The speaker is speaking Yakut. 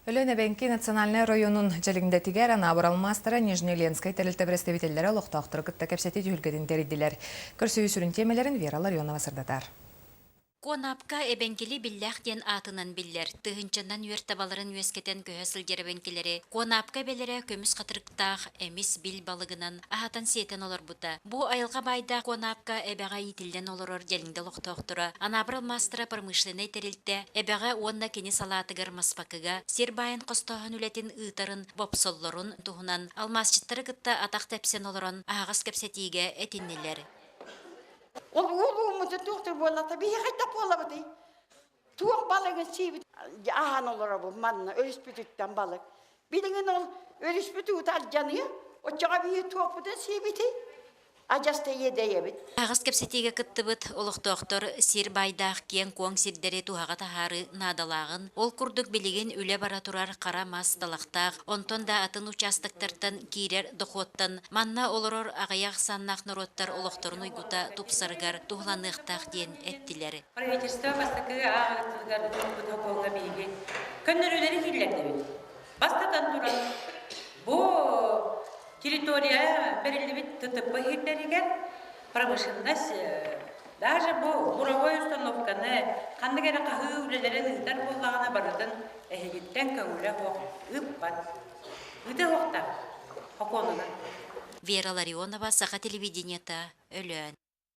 Өлөөн эбэҥки национальнай оройуонун Дьэлиҥдэтигэр Анаабыр алмаастара Нижнеленскэй тэрилтэ бэрэстэбиитэллэрэ олохтоохтору кытта кэпсэтии түһүлгэтин тэрийдилэр. Көрсүһүү сүрүн тиэмэлэрин Вера Ларионова сырдатар. Куонаапка эбэҥкили Биллээх диэн аатынан биллэр, тыһыынчанан үөр табаларын үөскэтэн көһө сылдьар эбэҥкилэри Куонаапка эбэлэрэ көмүс хатырыктаах эмис бил балыгынан аһатан-сиэтэн олорбута. Бу айылҕа баайдаах Куонаапка эбэҕэ иитиллэн олорор Дьэлиҥдэ олохтоохторо Анаабыр алмаастара промышленнай тэрилтэ эбэҕэ уонна кини салаатыгар Маспакыга сир баайын хостооһун үлэтин ыытарын бопсоллорун туһунан алмаасчыттары кытта атах тэпсэн олорон аһаҕас кэпсэтиигэ этиннилэр. Ол уол-уоммутун туохтур буоллата биһи хайдах буолабытый? Туох балыгын сиибит аһаан олоробут манна өрүспүтүттэн балык. Билигин ол өрүспүт уута алдьаныа, оччоҕо биһи туохпутун сиибитий? Адьас да иэдэйэбит. Аһаҕас кэпсэтиигэ кыттыбыт олохтоохтор сир баайдаах киэҥ-куоҥ сирдэри туһаҕа таһаарыы наадалааҕын, ол курдук билигин үлэ бара турар хара мас талахтаах, онтон да атын участоктартан киирэр дохуоттан манна олорор аҕыйах ахсааннаах норуоттар олохторун уйгута тупсарыгар туһуланыахтаах диэн эттилэр. Правительство бастакы ааҕыытыгар ылбыт сокуоҥҥа биһиги көннөрүүлэри киллэрдибит. Бастатан туран, бу территория бэриллибит ТТП иһирдэригэр промышленность даже бу буровой установканы ханнык эрэ хаһыы үлэлэрин ыытар буоллаҕына барытын эһигиттэн көҥүлэ суох ыыппат. Ыыта суохтаах сокуонунан. Вера Ларионова, Саха телевидениета, Өлөөн.